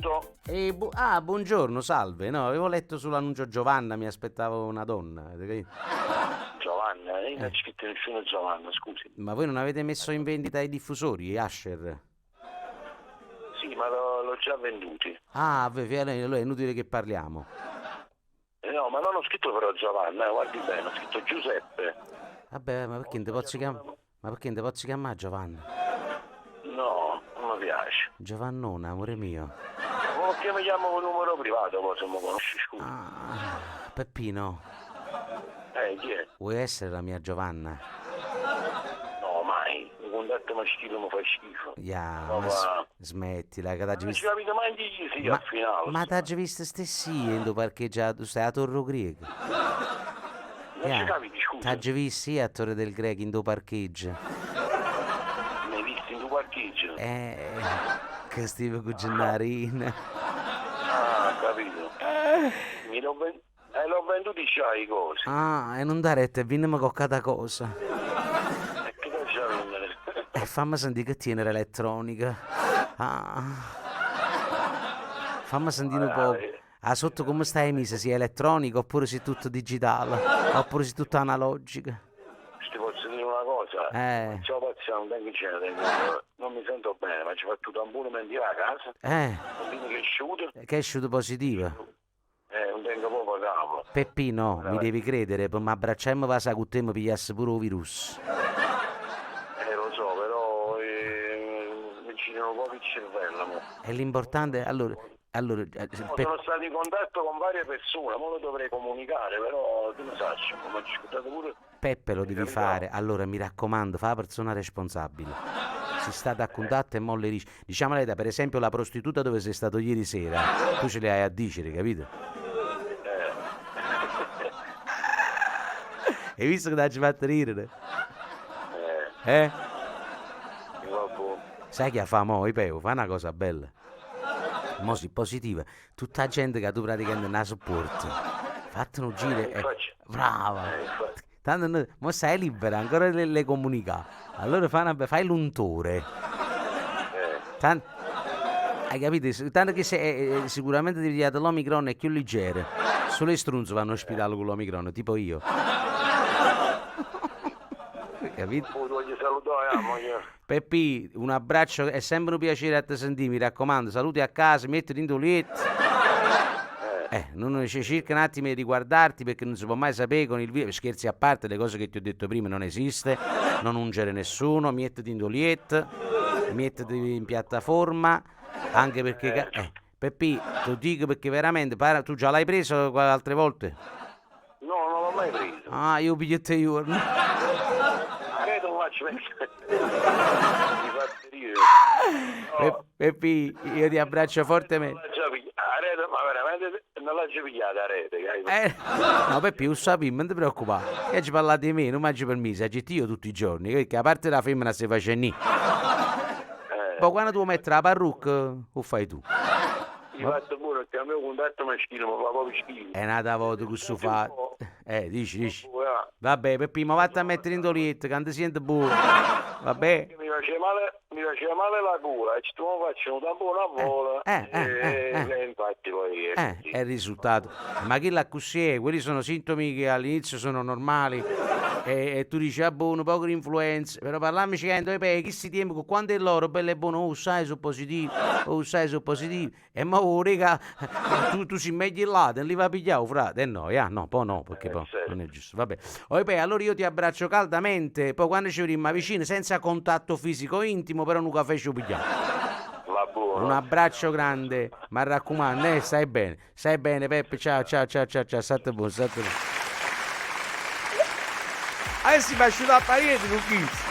Pronto? Eh, bu- ah, buongiorno, salve. No, avevo letto sull'annuncio Giovanna, mi aspettavo una donna. avete capito? Giovanna, io non c'è scritto nessuno Giovanna, scusi. Ma voi non avete messo in vendita i diffusori, Asher? Sì, ma l'ho, l'ho già venduti. Ah, allora è inutile che parliamo. Eh, no, ma non ho scritto però Giovanna, eh, guardi bene, ho scritto Giuseppe. Vabbè, ma perché non ti posso chiamare? Ma perché non ti posso chiamare Giovanna? No, non mi piace. Giovannona, amore mio. Ma perché mi chiamo con numero privato, poi se mi conosci, scusa. Ah, Peppino, Chi è? vuoi essere la mia Giovanna? No, mai. Un contatto maschile mi fa schifo. Ya, Ma ma va. smettila, che t'hai Non ci visto. capito mai chi gli sia Ma, al finale. ma t'hai visto stessi in do parcheggiato, stai a Torre Greco. Non ci Ya, capiti, scusa. T'hai visto a Torre del Greco in do parcheggio. Mi hai visto in due parcheggio? Che stivo con Gennarina. Ah, capito. Mi l'ho ven- l'ho venduti già i cosi. Ah, e non dare retta, vieni con cada cosa. E che cosa già vendere? E fammi sentire che tiene l'elettronica. Ah. Fammi sentire un po'. Ah, sotto come stai messa? Se è elettronica oppure se è tutto digitale? Oppure se è tutto analogico? Ti posso dire una cosa? Eh. Ciao pazzo, non tengo genere, non mi sento bene, ma ci ho fatto un tampone mentre ero a casa, bambino cresciuto, Che è uscito positivo. Non tengo proprio capo. Peppino, mi devi credere, per mi abbracciarmi va con te mi pigliasse pure il virus. Lo so, però mi girano proprio il cervello. mo. E l'importante, allora, allora No, Sono stato in contatto con varie persone, ma lo dovrei comunicare, però tu lo sai, ma ho discusso pure. Peppe lo devi fare, allora mi raccomando, fa la persona responsabile. Si sta a contatto e molle dici. Diciamo lei, per esempio, la prostituta dove sei stato ieri sera, tu ce le hai a dicere, capito? Hai visto che ti ha fatto ridere? Eh, Eh? Sai che fa mo, Ipeo? Fa una cosa bella. Mo si positiva. Tutta la gente che tu praticamente non sopporti. Fatti un giro e... Brava! Tanto no, mo sei libera, ancora le, le comunica. Allora fai, una, fai l'untore. Tanto, hai capito? Tanto che se, sicuramente ti pigliate l'Omicron è più leggero. Solo i strunzi vanno all'ospedale con l'Omicron, tipo io. Capito? Poi voglio salutare, ah, Peppi, un abbraccio, è sempre un piacere a te sentire, mi raccomando, saluti a casa, mettiti in letto. Non c'è circa un attimo di riguardarti perché non si può mai sapere con il virus. Scherzi a parte, le cose che ti ho detto prima non esiste, non ungere nessuno, mettiti in letto, mettiti in piattaforma, anche perché... Peppi, te lo dico perché veramente, para, tu già l'hai preso altre volte? No, non l'ho mai preso. Ah, io piglio te giorno. Credo faccio Mi fate ridere. No. Peppi, io ti abbraccio fortemente. A rete, ma veramente non l'ho già pigliata a rete, no, Peppi, lo sapevo, non ti preoccupare. Che ci parlate di me, non mangio per me, se io tutti i giorni, perché a parte la femmina si face ni. Poi quando tu metti la parrucca, lo fai tu. Io fatto pure perché a me un contatto maschile mi fa proprio schifo. È nata volta questo fatto. Dici, dici. Vabbè, Peppi, ma vatti a mettere in letto, che non ti senti buono. Vabbè. Mi faceva male, mi faceva male la gola, e ci faccio un tampone a vola. E infatti poi è il risultato. Ma chi l'ha così è? Quelli sono sintomi che all'inizio sono normali. E tu dici, ah, buono, poco di influenza. Però parlammici che eh, chi si tiene con quanto è loro, bello e buono, oh, sai, sono positivo, oh, sai, sono positivo. E ma oh, raga, tu sei meglio là, te li va a pigliare, frate. E no, ya, no, poi no, perché poi non è giusto. Vabbè. Oh, beh, allora io ti abbraccio caldamente, poi quando ci vediamo vicino, senza contatto fisico intimo, però un caffè ci pigliamo. Un abbraccio grande, mi raccomando, stai bene, stai bene Peppe, ciao ciao ciao ciao ciao, state buono, state buono. Adesso mi asciuga la parete con chi?